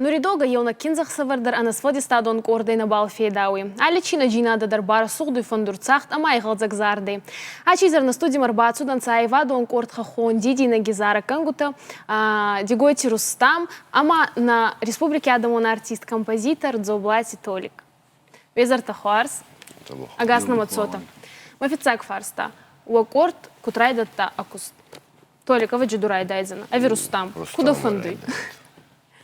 Нуридогӕ еунӕг киндзӕхсӕвӕр дӕр ӕнӕсфӕлдистадон къордӕй нӕбал федауй. Алли чинӕджийнадӕ дӕр барӕсугъдуй фӕндурцагъд ӕма игъӕлдзӕг зардӕй. Ачи изӕр нӕ студимӕ ӕрбацудӕнцӕ аййевадон къорд Хӕххон дидинӕги зарӕггӕнгутӕ Дигойти Рустам ӕма нӕ республики адӕмон артист, композитор Дзоблати Толик. Уе хуарз. Ӕгас нӕмӕ цотӕ. Мӕ фиццаг фарста. Уӕ къорд куд райдӕдта ӕ куст? Толик, ӕвӕджи ду райдайдзӕнӕ? Ӕви Рустам? Куд фӕндуй?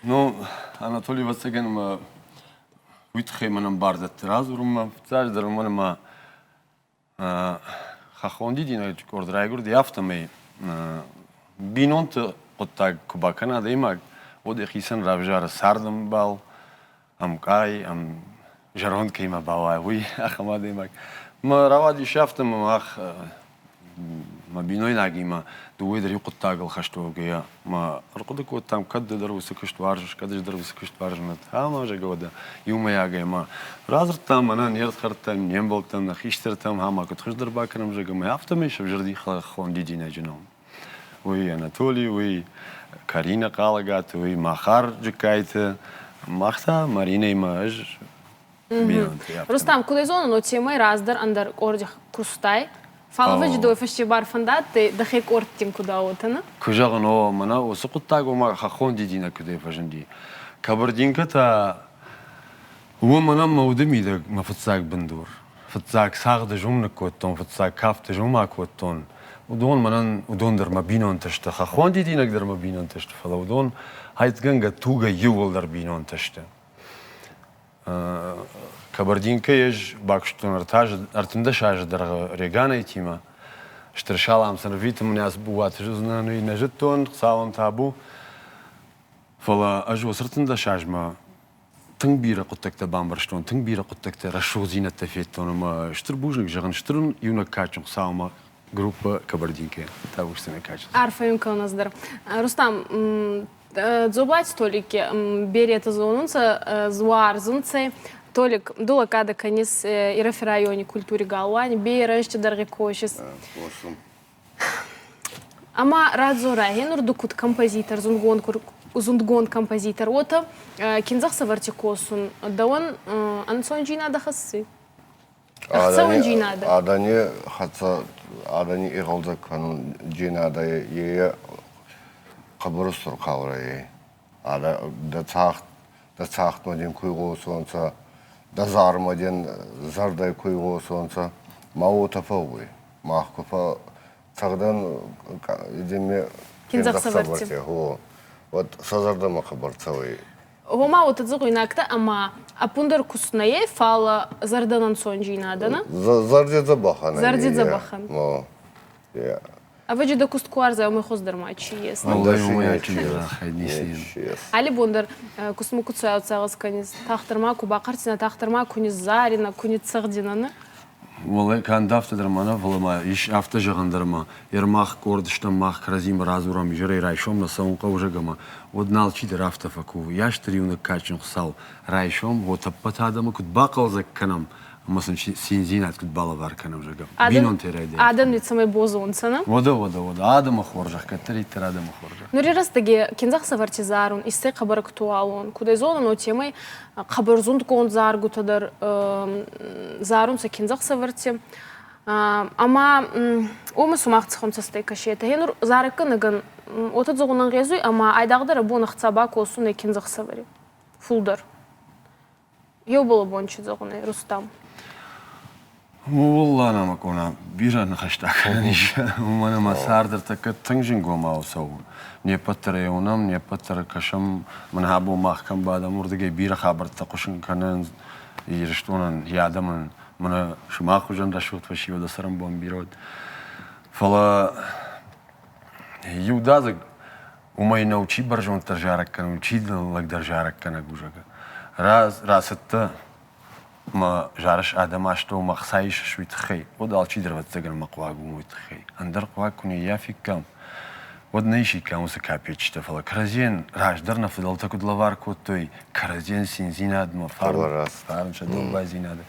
Ну, Анатолий ӕвӕццӕгӕн мӕ уый тыххӕй мӕнӕн бар дӕтты радзурынмӕ. Фыццаджыдӕр уымӕн ӕмӕ хӕххон дидинӕджы къорд райгуырди, афтӕмӕй бинонты хъуыддаг куы бакӕна адӕймаг, уӕд йӕхицӕн равзары цардӕмбал, ӕмкъай, зӕронд кӕимӕ бауа, уый ахӕм адӕймаг. Мӕ рауадис афтӕ, ӕмӕ мах мӕ бинойнагимӕ дыууӕ дӕр иу хъуыддагыл хӕст уӕвгӕйӕ мӕ ӕрхъуыды кодтам, кӕд ды дӕр уыцы куыст уарзыс, кӕд ӕз дӕр уыцы куыст уарзын, ӕмӕ зӕгъгӕ, уӕдӕ иумӕйагӕй ма радзырдтам мӕнӕ не рдхӕрдтӕм, не мбӕлттӕм, нӕ хистӕртӕм, ӕмӕ куыд хуыздӕр бакӕнӕм, зӕгъгӕ, мӕ афтӕмӕй сӕвзӕрди хӕххон дидинӕджы ном. Уый Анатолий, уый Каринӕ Хъалӕгаты, уый Махар Джыккайты, мах та Маринӕимӕ ӕз бинонты. Рустам, куд ӕй зонун, уотемӕй раздӕр ӕндӕр къорди кустай, фал ӕвӕджи дой фӕсте бар фӕндадтӕй дӕхе къордтин куд ауотӕ, Куы зӕгъын, о, мӕнӕ уыцы хъуыддаг ома хӕххон дидинӕг куыдӕй фӕзынди. Кабардинкӕ та уымӕн мӕнӕн мӕ уды мидӕг мӕ фыццаг бындур. Фыццаг цагъды зум ныккодтон, фыццаг кафты зум акодтон. Уыдон мӕнӕн, уыдон дӕр мӕ бинонтӕ сты. Хӕххон дидинӕг дӕр мӕ бинонтӕ сты, фӕлӕ уыдон хайтгӕнгӕ тугӕй иууылдӕр бинонтӕ сты. Кабардинкӕйы ӕз бакуыстон 13 азы дӕргъы Реганайтимӕ. Стыр салам сын рвитын мын ацы быууаты уыдзынӕн, уый нӕ зыдтон, Хуыцауӕн табу. Фӕлӕ ӕз уыцы 13 азмӕ тынг бирӕ хъуыддӕгтӕ бамбӕрстон, тынг бирӕ хъуыддӕгтӕ, рӕсугъддзинӕдтӕ федтон ӕмӕ стыр бузныг зӕгъын стыр иунӕг кадджын Хуыцаумӕ группа Кабардинка табуйственная качество. Арфӕ уын кӕнын ӕз дӕр. Рустам, Дзоблати Толикки беретӕ зонунцӕ, уарзунцӕ. Толик, ду лӕггадӕ кӕнис Ирӕфи райони культури галуани, берӕ ӕзти дӕргъи косис. Ӕма радзорӕ, гьенур ду куд композитор, зундгонд композитор, уотӕ киндзӕхсӕвӕрти косун дӕуӕн ӕнцондзийнадӕ хӕсси? Ӕхцӕуӕндзийнадӕ? Адӕни хӕццӕ адӕни игъӕлдзӕг кӕнун джийнадӕ е хъӕбӕр устур хъаурӕ ey. Дӕ цагъд, дӕ цагъдмӕ дин ку игъосонцӕ, дӕ зармӕ дин зӕрдӕй ку игъосонцӕ, ма уотӕ фӕууй. Мах ку цӕгъдӕн киндзӕхсӕвӕрти, уӕд сӕ зӕрдӕмӕ хъӕбӕр цӕуй. Гъома уотӕ дзӕгъуйнӕгтӕ ӕма ӕппундӕр куст нӕййе, фал зӕрдӕн ӕнцондзийнадӕ, нӕ? Зӕрди дзӕбӕхӕн. Зӕрди дзӕбӕхӕн. Ӕвӕджи дӕ куст ку уарзай, уомӕй хуӕздӕр ма чи ес? Алли бон дӕр кустмӕ ку цӕуцӕгъӕс кӕнис, тагъддӕр ма ку бахъӕртдзинӕ, тагъддӕр ма ку низзаринӕ, ку ниццӕгъдинӕ, нӕ? Уӕлӕ канд афтӕ дӕр ма нӕ, фӕлӕ ма ис афтӕ зӕгъӕн дӕр ма, Ермах къорд стӕм, мах кӕрӕдзимӕ радзурӕм изӕрӕй райсом нӕ цӕуын хъӕуы зӕгъ ӕмӕ уӕд нал чидӕр афтӕ фӕкувы. Йас дӕр иунӕг кадджын Хуыцау райсом уотӕппӕт адӕмы куыд бахъӕлдзӕг кӕнӕм ӕмӕ сын циндзинад куыд балӕвар кӕнӕм, зӕгъӕм. Бинонтӕй райдайӕм. Адӕм цӕмӕй бозонцӕ, нӕ? Уӕдӕ, уӕдӕ, уӕдӕ. Адӕмы хорзӕх, кӕддӕриддӕр адӕмы хорзӕх. Нури рӕстӕги киндзӕхсӕвӕрти зарун иссӕй хъӕбӕр актуалон. Куд ӕй зонун, уотемӕй хъӕбӕр зундгонд заргутӕ дӕр зарунцӕ киндзӕхсӕвӕрти. Ӕма уомӕ сумах цӕхуӕн цӕстӕй кӕсетӕ? Гьенур зарӕггӕнӕгӕн уотӕ зӕгъун ӕнгъезуй, ӕма айдагъдӕр ӕ бон ӕхца бакосун ӕй киндзӕхсӕвӕри фулдӕр. Еу бон чи зӕгъун ӕй, Рустам? Ууыл нӕмӕ къона бирӕ ныхӕстӕ кӕнӕн ис, уымӕн ӕмӕ цард ӕртӕккӕ тынг зынгомау цӕуы. Не ппӕт дӕр ӕй уынӕм, не ппӕт дӕр кӕсӕм, мӕнӕ абон мах кӕм бадӕм, уырдыгӕй бирӕ хабӕрттӕ хъусын кӕнынц Ирыстонӕн, йӕ адӕмӕн, мӕнӕ сымах хуызӕн рӕсугъд фӕсивӕды цӕрӕнбон бирӕ уыд. Фӕлӕ иудадзыг уымӕй нӕу чи бӕрзонддӕр зарӕг кӕны, чи лӕгдӕр зарӕггӕнӕг у, зӕгъгӕ. Рацыдтӕ мӕ зарыс адӕм астӕу мӕ хца исыс уый тыххӕй, уӕд алчидӕр ӕвӕццӕгӕн мӕ хъуаг у уый тыххӕй. Ӕндӕр хъуаг куы не ййафиккам, уӕд нӕ исиккам уыцы капеччытӕ, фӕлӕ кӕрӕдзийӕн раздӕр нӕ фыдӕлтӕ куыд лӕвар кодтой, кӕрӕдзийӕн циндзинадмӕ, фарн, сӕ домбайдзинады,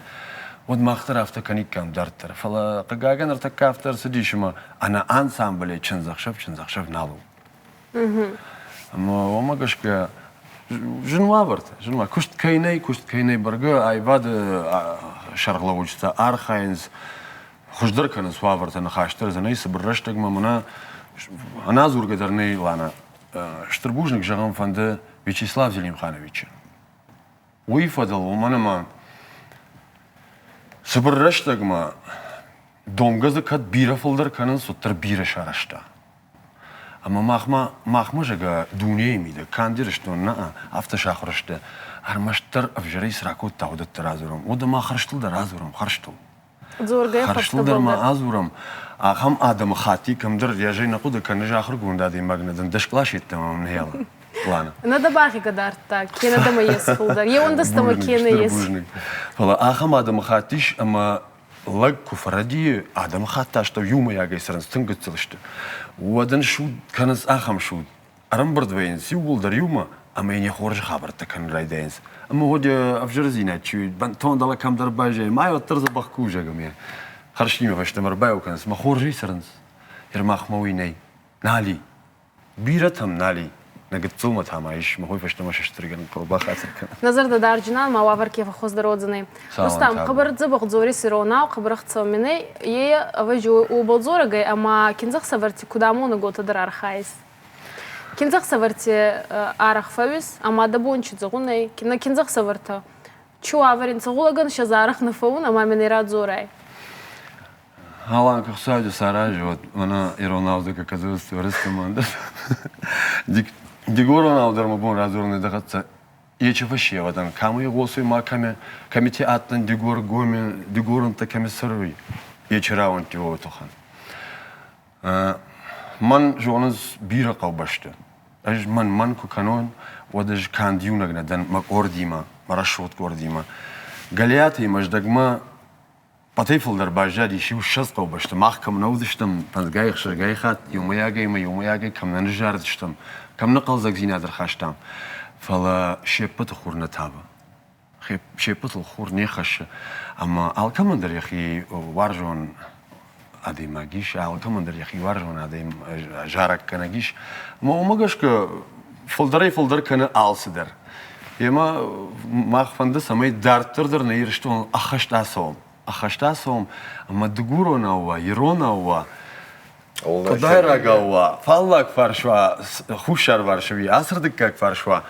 уӕд мах дӕр афтӕ кӕниккам дарддӕр. Фӕлӕ, хъыгагӕн, ӕртӕккӕ афтӕ ӕрцыдис, ӕмӕ ӕнӕ ансамблӕй чындзӕхсӕв чындзӕхсӕв нал у. Ӕмӕ уымӕ гӕсгӕ Зын уавӕртӕ, зын уавӕр. Куыст кӕй нӕй, куыст кӕй нӕй, бӕргӕ аивады сӕргълӕууджытӕ архайынц, хуыздӕр кӕнынц уавӕртӕ, ныхас дӕр дзы нӕй, цыбыр рӕстӕгмӕ мӕнӕ ӕнӕдзургӕ дӕр нӕй, Лана. Стыр бузныг зӕгъын фӕнды Вячеслав Зелимхановичы. Уый фӕдыл, уымӕн ӕмӕ цыбыр рӕстӕгмӕ домгӕ дзы кӕд бирӕ фылдӕр кӕнынц, уӕддӕр бирӕ сарӕзта. Ӕмӕ махмӕ, махмӕ зӕгъгӕ, дунейы мидӕг канд Ирыстон нӕ, афтӕ сахуыр сты, ӕрмӕстдӕр ӕвзӕрӕй цы ракодта, уыдӕттӕ радзурӕм. Уӕдӕ ма хӕрзтыл дӕр радзурӕм, хӕрзтыл. Дзоргӕ Хӕрзтыл дӕр ма адзурӕм. Ахӕм адӕмы хатти кӕмдӕр йӕ зӕй нӕ хъуыды кӕны, ахуыргонд адӕймаг нӕ дӕн, дӕс кълас йеддӕмӕ мӕм нӕ алы. Лана. Нӕ дӕ бахъыгӕ дардта, кенӕ дӕмӕ ес фулдӕр, еуӕндӕстӕмӕ кенӕ ес. Бузныг. Фӕлӕ ахӕм адӕмы хатт ис, ӕмӕ лӕг куы фӕрӕдийы, адӕмы хатт астӕу иумӕйагӕй цӕрынц, тынг гыццыл сты, уӕд ын суд кӕнынц ахӕм суд. Ӕрӕмбырд вӕййынц иууылдӕр иумӕ ӕмӕ йын йӕ хорзы хабӕрттӕ кӕнын райдайынц. Ӕмӕ уӕд ӕвзӕрдзинад чи уыд, бынтон дӕлӕ кӕмдӕр баззайы, ма уӕддӕр дзӕбӕх кусӕг ӕмӕ хӕрзтимӕ фӕстӕмӕ ӕрбаиу кӕнынц, мӕ хорзӕй цӕрынц. Ермахмӕ уый нӕй. Нал и. Бирӕтӕм нал и. Нӕ гыццылмӕ та ма ис, мӕ хой фӕстӕмӕ сыстыргӕнӕн хъӕуы бахатыр кӕн. Нӕ зӕрдӕдарджынӕн ма уавӕр ке фӕххуыздӕр уодзӕнӕй. Рустам, хъӕбӕр дзӕбӕх дзорис иронау, хъӕбӕр ӕхцӕуӕн е ӕвӕдзи уобӕл дзорӕг ӕй, ӕма киндзӕхсӕвӕрти куд амонӕг, уотӕ дӕр архайис. Киндзӕхсӕвӕрти арӕх фӕууис, ӕма дӕ бон чи зӕгъун ӕй, нӕ киндзӕхсӕвӕртӕ чи уавӕри нцӕ, гъулӕгӕн сӕ зарӕх нӕ фӕуун ӕма мин ӕй радзорай. Алан Кухсаджы саразы, вот мӕнӕ иронау дӕр как оказалось, Дигоронау дӕр мӕ бон радзорун дӕ хӕццӕ. Ечи фӕсевӕдӕн, кӕми игъосуй ма кӕми, кӕмити адтӕн Дигоргоми, дигоронтӕ кӕми цӕруй, ечи рауӕнтти уой туххӕн. Мӕн зонынц бирӕ хъӕубӕсты. Ӕз мӕн мӕн куы кӕнон, уӕд ӕз канд иунӕг нӕ дӕн мӕ къордимӕ, мӕ рӕсугъд къордимӕ. Гӕлиатӕй Мӕздӕгмӕ Пъатӕй фылдӕр баззадис иу 20 хъӕубӕсты. Мах кӕм нӕ уыдыстӕм, фӕндзгай, ӕхсӕзгай хатт иумӕйагӕй ӕмӕ иумӕйагӕй кӕм нӕ ныззардыстӕм, кӕм нӕ хъӕлдзӕгдзинад ӕрхастам. Фӕлӕ се ппӕты хур нӕ тавы. Се ппӕтыл хур не хӕссы. Ӕмӕ алкӕмӕн дӕр йӕхи уарзон адӕймаг ис, алкӕмӕн дӕр йӕхи уарзон адӕм зарӕггӕнӕг ис. Ӕмӕ уымӕ гӕсгӕ фылдӕрӕй-фылдӕр кӕны алцыдӕр. Емӕ мах фӕнды, цӕмӕй дарддӕр дӕр нӕ Ирыстон ӕххӕст ацӕуӕм. Ӕххӕст ацӕуӕм ӕмӕ дыгуронау уа, иронау уа, къуыдайрагау уа, фаллаг фарс уа, хуссарварс уа, ацырдыккаг фарс уа,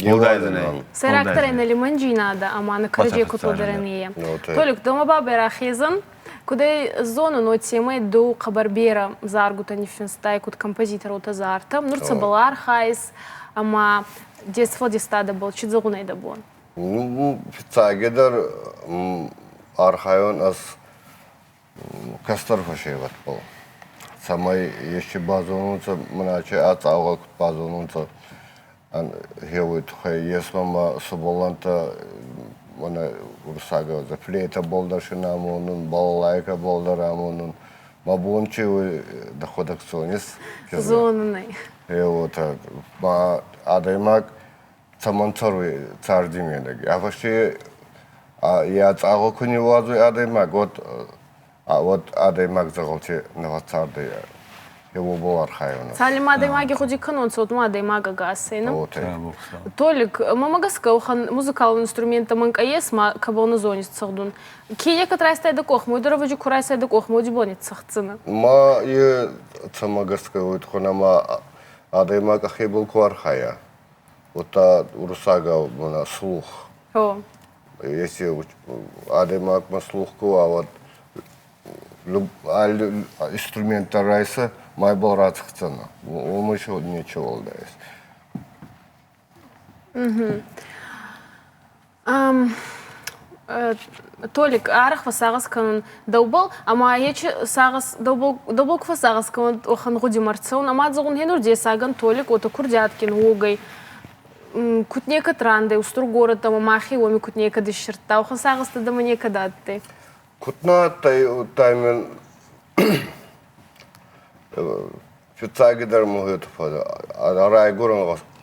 уӕлдай дзы нӕй. Сӕйрагдӕр нӕ лимонджийнадӕ ӕма нӕ кӕрӕдзей куд лӕдӕрӕн е. Толик, дӕумӕ ба берӕ хезӕн. Куд ӕй зонун, уотемӕй ду хъӕбӕр берӕ заргутӕ ниффинстай, куд композитор, уотӕ зартӕ. Нур цӕбӕл архайис ӕма де сфӕлдистадӕбӕл чи зӕгъун ӕй дӕ бон? Ну, фиццагидӕр архайун ӕз кӕстӕр фӕсевӕдбӕл, цӕмӕй ести базонунцӕ, мӕнӕ ацъагъуӕ куд базонунцӕ, гъеуой туххӕй. Ес мӕмӕ сувӕллӕнттӕ, мӕнӕ уруссагау флейтӕбӕл дӕр син амонун, балалайкӕбӕл дӕр амонун. Мӕ бон чи уй, дӕхуӕдӕг зонис? Зонун ӕй. Гъе уотӕ. Ма адӕймаг цӕмӕн цӕруй царди медӕги? Ӕвӕсте йӕ цъагъуӕ ку ниууадзуй адӕймаг, уӕд уӕд адӕймаг дзӕгъӕлти нӕ фӕццардӕй. Е уобӕл архайун. Цалинмӕ адӕймаги гъуди кӕнонцӕ, уӕдмӕ адӕймаг ӕгас ӕй, Толик, мӕмӕ гӕсгӕ уӕхӕн музыкалон инструменттӕ мӕнкъӕ ес, ма кӕбӕл нӕ зонис цӕгъдун. Ке некӕд райстай дӕ къохмӕ, уой дӕр ӕвӕджи ку райсай дӕ къохмӕ, уоди бони цӕгъддзӕнӕ. Ма е цӕмӕ гӕсгӕ уой туххӕн ӕма адӕймаг ӕхебӕл ку архайа, уӕдта уруссагау мӕнӕ слух. Еци адӕймагмӕ слух ку уа, уӕд алли инструменттӕ райсӕ, ма йбӕл рацӕхдзӕнӕ. Уомӕй нечи уӕлдай ес. Толик, арӕх фӕсагъӕс кӕнун дӕубӕл, ӕма ечи сагъӕс дӕубӕл дӕубӕл ку фӕссагъӕс кӕнун, уӕхӕн гъудимӕ ӕрцӕун, ӕма зӕгъун, гьенур дессагӕн Толик уотӕ курдиатгин уогӕй, куд некӕд рандӕй устур горӕттӕмӕ, мӕхе уоми куд некӕд иссирдта, уӕхӕн сагъӕстӕ дӕмӕ некӕд адтӕй? Куд нӕ адтӕй, удта мин фиццагидӕр мӕ райгурӕн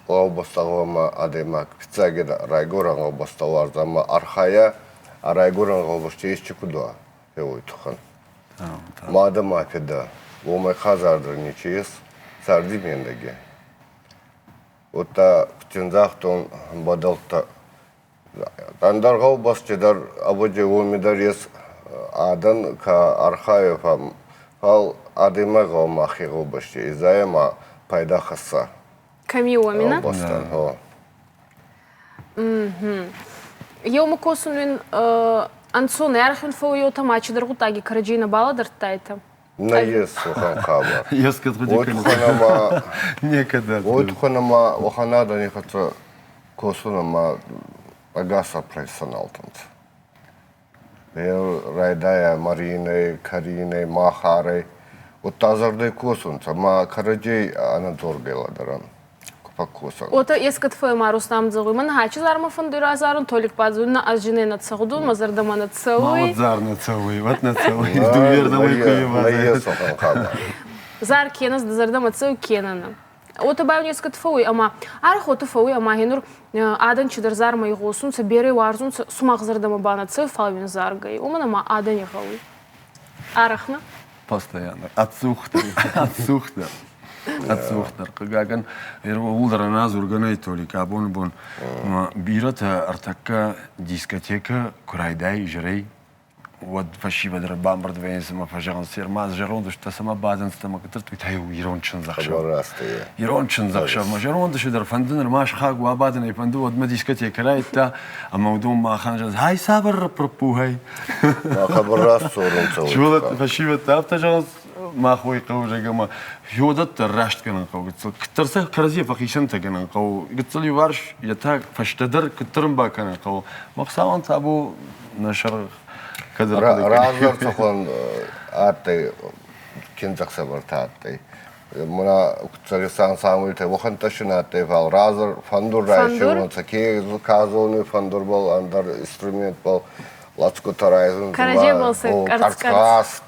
гъӕубӕстӕ гъӕуама адӕймаг фиццагидӕр райгурӕн гъӕубӕстӕ уарза ӕма архайа, а райгурӕн гъӕубӕсти ести куд уа, уой туххӕн. Мадӕ ма федӕ, уомӕй хъазардӕр нечи ес царди медӕги. Удта куд загътон, бӕдӕлттӕ ӕндӕр гъӕубӕсти дӕр ӕвӕдзи уоми дӕр ес адӕн ка архайуй, фал адӕймаг гъӕуама ӕхе гъӕубӕсти изайа ма пайда хӕсса. Кӕми уоми, нӕ? Гъӕубӕстӕн, гъо. Еумӕ косун уин ӕнцон ӕрхун фӕууй, ма чидӕр гъуддаги кӕрӕдзей нӕ балӕдӕрдтайтӕ? Нӕййес уӕхӕн хабар. Ескӕд гъуди кӕнис? Некӕд. Уой туххӕн ӕма уӕхӕн адӕни хӕццӕ косун ӕма ӕгасӕ профессионалтӕ нцӕ. Райдайа Маринӕй, Каринӕй, Махарӕй, удта зӕрдӕй косунцӕ ма кӕрӕдзей ӕнӕдзоргӕй лӕдӕрӕн. Фӕккосӕн. Ото ескӕд фӕма Рустам зӕгъуй, мӕн хачи зармӕ фӕндуй разарун, Толик бадзуй, на ӕз нӕ цӕгъдун, мӕ зӕрдӕмӕ нӕ цӕуй. Ма зар нӕ цӕуй, вот нӕ цӕуй. Дувердӕмӕ ку Зар кенӕ зӕрдӕмӕ цӕуй, кенӕ нӕ. Ото баун ескӕд фӕууй ӕма арӕх ото фӕууй ӕма гьенур адӕн чидӕр зармӕ игъосунцӕ, берӕ уарзунцӕ, сумах зӕрдӕмӕ ба нӕ цӕуй, фал уин заргӕй. Уомӕн ӕма адӕни гъӕуй. Арӕх нӕ? Постоянно. Ӕдзухдӕр. Ӕдзухдӕр. Ӕдзухдӕр. Хъыгагӕн, ууыл дӕр ӕнӕдзургӕ нӕй, Толик, абоны бон бирӕтӕ ӕртӕккӕ дискотекӕ куы райдайы изӕрӕй, уӕд фӕсивӕд ӕрбамбырд вӕййынц ӕмӕ фӕзӕгъынц, ма зӕронд устӕ цӕмӕ бадынц ӕмӕ куыддӕр та иу ирон чындзӕхсӕв. Ирон чындзӕхсӕв. Мӕ зӕронд усы дӕр фӕнды нырма сыхаг уа бадын ӕй фӕнды, уӕдмӕ дискотекӕ райдта, ӕмӕ уыдон махӕн зӕгъынц, хай цавӕр рыппырппухӕй. Хабар раст дзорун цӕуй. Фӕсивӕдтӕ афтӕ зӕгъынц, мах уой хъӕуы, зӕгъгӕ, ӕмӕ хиуӕдӕттӕ раст кӕнын хъӕуы гыццыл. Куыддӕр сӕ кӕрӕдзийӕ фӕхицӕнтӕ кӕнын хъӕуы. Гыццыл иуварс йӕ та фӕстӕдӕр куыддӕр ын бакӕнын хъӕуы. Мах цауӕн табу нӕ сӕргъ кӕд Раздӕр цӕхуӕн адтӕй киндзӕхсӕвӕртӕ адтӕй. Мӕнӕ кудцӕр ансамбльтӕ уӕхӕнттӕ син адтӕй, фал раздӕр фӕндур райсеуонцӕ, ке ка зонуй фӕндурбӕл, ӕндӕр инструментбӕл лацгутӕ райсун. Кӕрӕдзебӕл сӕ къӕрц-къӕрц.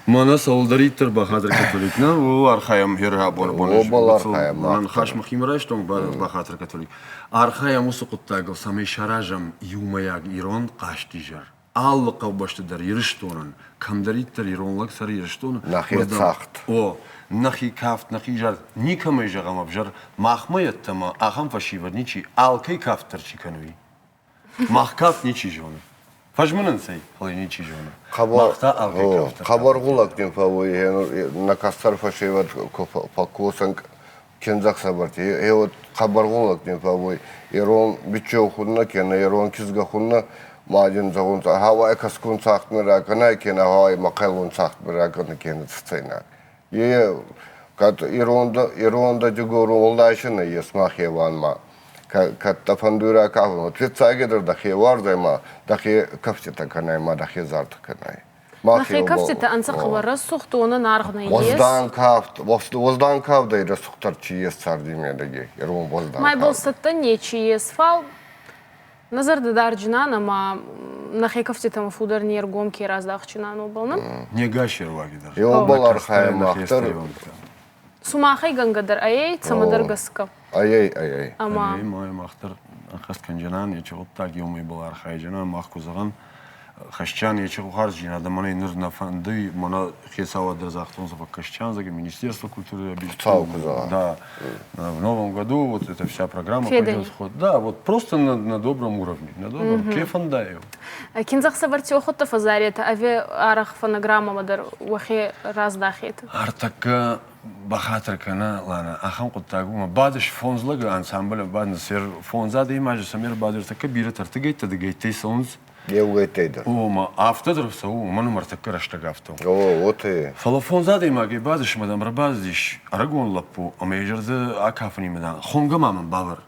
Мӕнӕ цӕуылдӕриддӕр бахатыр католик нӕ, ууыл архайӕм херабоны бон. Уобӕл архайӕм. Мӕнӕ ныхас мӕхимӕ райстон, бахатыр католик. Архайӕм уыцы хъуыддагыл, цӕмӕй саразӕм иумӕйаг ирон хъазтизӕр. Алы хъӕубӕсты дӕр Ирыстонӕн, кӕмдӕриддӕр ирон лӕг цӕры Ирыстоны, нӕхи цагъд. О, нӕхи кафт, нӕхи зард. Никӕмӕй зӕгъӕм ӕвзӕр, махмӕ йедтӕмӕ ахӕм фӕсивӕд ничи, алкӕй кафт дӕр чи кӕны, уый. Мах кафт ничи зоны. Фӕзмынынц ӕй, фӕлӕ ничи зоны. Мах та алкӕй кафт дӕр. Хъӕбӕр гъулӕг дин фӕууй, нӕ кӕстӕр фӕсевӕд ку фӕккосӕн киндзӕхсӕвӕрти. Е вот хъӕбӕр гъулӕг дин фӕууй. Ирон биччеу хуннӕ кенӕ ирон кизгӕ хуннӕ, ма дин зӕгъунцӕ, гьӕуай кӕсгон цагъдмӕ ракӕнай, кенӕ гьӕуай мӕхъӕлон цагъдмӕ ракӕнай, кенӕ цӕцӕйнаг. Е кӕд ирон дӕ дигорон уӕлдай си нӕййес ма хеуӕнмӕ. Кӕд дӕ фӕндуй ракафун, фиццагидӕр дӕхе уарзай ма дӕхе кӕфтитӕ кӕнай ма дӕхе зартӕ кӕнай. Нӕхе кӕфтитӕ ӕнцӕ хъӕбӕр рӕсугъд, уонӕн аргъ нӕййес. Уӕздан кафт, уӕздан кафтӕй рӕсугъддӕр чи ес царди медӕги, ирон уӕздан кафт. Майбӕл цӕттӕ нечи ес, фал нӕ зӕрдӕдарджинан ӕма нӕхе кӕфтитӕмӕ фулдӕр не ргом ке раздахджинан, уобӕл нӕ? Не гас еруаги дӕр. Еубӕл архайӕн мах дӕр. Сумахӕй гӕнгӕ дӕр ӕй цӕмӕдӕр гӕсгӕ. Ай-ай, ай-ай. Ӕма Ай, мах дӕр ӕнхӕст кӕнджинан, ечи гъуддаг еумӕйбӕл архайджинан, мах ку зӕгъӕн, хӕсджан ечи хуарздзийнадӕ мӕнӕ нур нӕ фӕндуй, мӕнӕ хецауадӕ загътонцӕ фӕккӕсчан, зӕгъгӕ, Министерство культуры Да, в новом году вот эта вся программа пойдет в ход. Да, вот просто на добром уровне, на добром, ке фӕндайу. Киндзӕхсӕвӕрти охотта фӕзаретӕ ӕви арӕх фонограммӕмӕ дӕр уӕхе раздахетӕ? Ӕртӕккӕ бахатыр кӕнӕ, Лана, ахӕм хъуыддаг у, ӕмӕ бадыс фондз лӕгы ансамблы бадынц, фондз адӕймаджы сӕм ӕрбадыр, тӕккӕ бирӕтӕ ӕртыгӕйттӕ-дыгӕйттӕй цӕуынц. Еугӕйттӕй дӕр. О, ма афтӕ дӕр цӕуы, уымӕн ӕмӕ ӕртӕккӕ рӕстӕг афтӕ у. О, вот и. Фӕлӕ фондз адӕймагӕй бадыс ӕмӕ дӕм ӕрбацыдис ӕрыгон лӕппу ӕмӕ йӕ зӕрдӕ акафынимӕ дӕ хонгӕ ма мын бавӕр.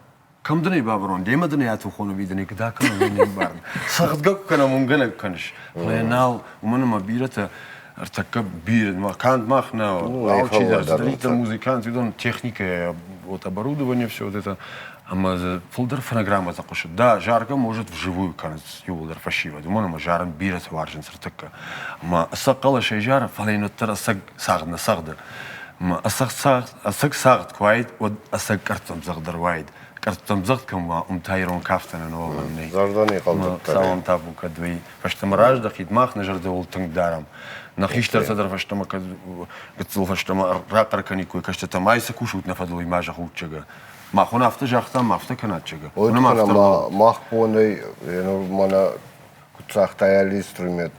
Кӕм дын ӕй бавӕрон, демӕ дын ӕй атухон ӕви дын ӕй куыд акӕнон, уый не мбарын. Цӕгъдгӕ куы кӕнӕм, уынгӕнӕг кӕныс. Фӕлӕ нал, уымӕн ӕмӕ бирӕтӕ ӕртӕккӕ бирӕ, канд мах нӕ, алчидӕр, цыдӕриддӕр музыкант, уыдон техникӕ, вот оборудование, все вот это, ӕмӕ дзы фылдӕр фонограммӕтӕ хъуысы. Да, заргӕ может вживую кӕнынц иууылдӕр фӕсивӕд, уымӕн ӕмӕ зарын бирӕтӕ уарзынц ӕртӕккӕ. Ӕмӕ сӕ хъӕлӕсӕй зары, фӕлӕ йын уӕддӕр ӕцӕг цагъд нӕ цӕгъды. Ӕмӕ ӕцӕг цагъд куы уаид, уӕд ӕцӕг къӕрццӕмдзӕгъд дӕр уаид. Къӕрццӕмдзӕгъд кӕм уа, уым та ирон кафтӕн ӕнӕуӕвӕн нӕй. Зӕрдӕни хъӕлдзӕгдӕр. Цӕуӕм табу кӕд уый фӕстӕмӕ раздӕхид, мах нӕ зӕрдӕуыл тынг дарӕм. Нӕ хистӕртӕ дӕр фӕстӕмӕ кӕд гыццыл фӕстӕмӕ рахъӕр кӕниккой кӕстӕртӕм, ай цы кусут нӕ фӕдыл, уый ма зӕгъут, зӕгъгӕ. Махон афтӕ загътам, афтӕ кӕнат, чага. Ой, мах бонӕй, мӕнӕ куд загътай алли инструмент,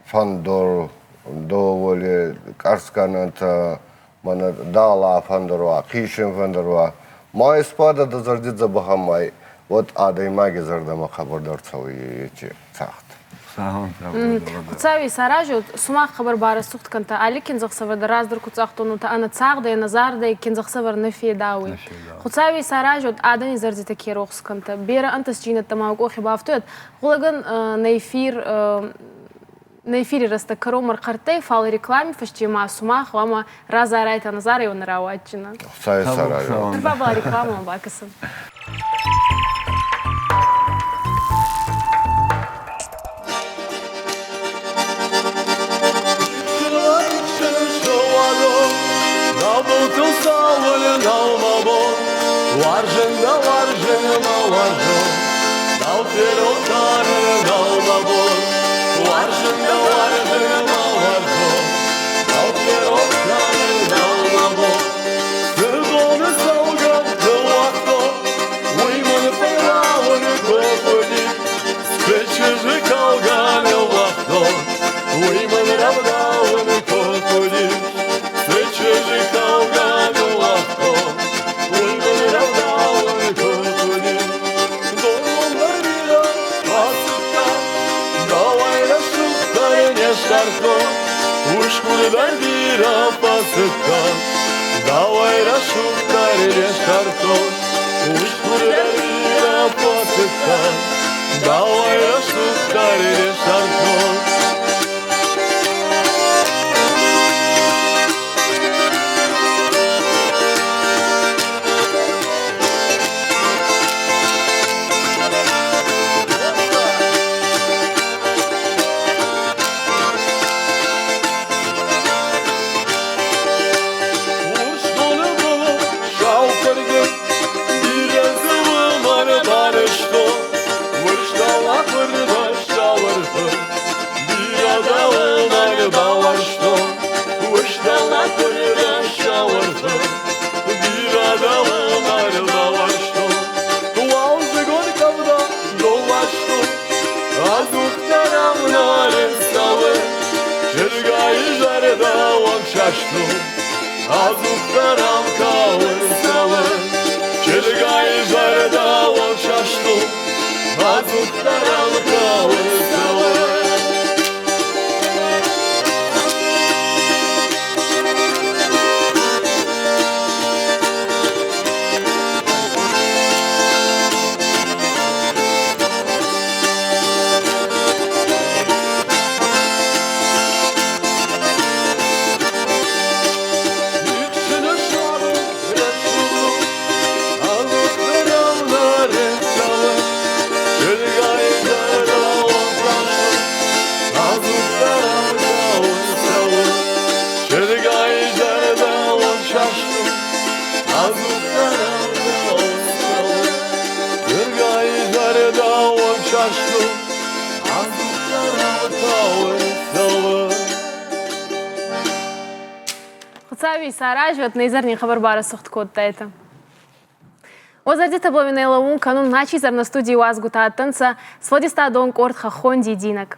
фӕндур, доволи, къӕрцгӕнӕнтӕ, мӕнӕ дала фӕндур уа, хъисын фӕндур уа. Ма испада дӕ зӕрди дзӕбӕхӕн уӕд адӕймаги зӕрдӕмӕ хъӕбӕрдӕр цӕуй еци цагъд. Хуцауи исаразӕд, сумах хъӕбӕр барӕсугъд кӕнтӕ. Алли киндзӕхсӕвӕ дӕр раздӕр ку цагътонутӕ ӕнӕ цагъдӕй, ӕнӕ зардӕй киндзӕхсӕвӕр нӕ федауй. Хуцауи исаразӕд, адӕни зӕрдитӕ ке рохс кӕнтӕ. Берӕ ӕнтӕстдзийнӕдтӕ ма къохи бафтуйӕд. Гъулӕгӕн нӕ эфир нӕ эфири рӕстӕг кӕронмӕ ӕрхъӕрттӕй, фал реклами фӕсте ма сумах гъӕуама разарайтӕ, ӕнӕзарӕй уӕ нӕ рауадздзинан. Хуцауи исаразӕд. Бабал рекламӕмӕ бакӕсӕн. Хуцауи исаразӕд, нӕ изӕрни хабар барӕсугъд кодтайтӕ. Уӕ зӕрдитӕ боминӕй лӕуун кӕнун начи изӕр нӕ студий уазгутӕ адтӕнцӕ сфӕлдистадон къорд «Хӕххон дидинӕг».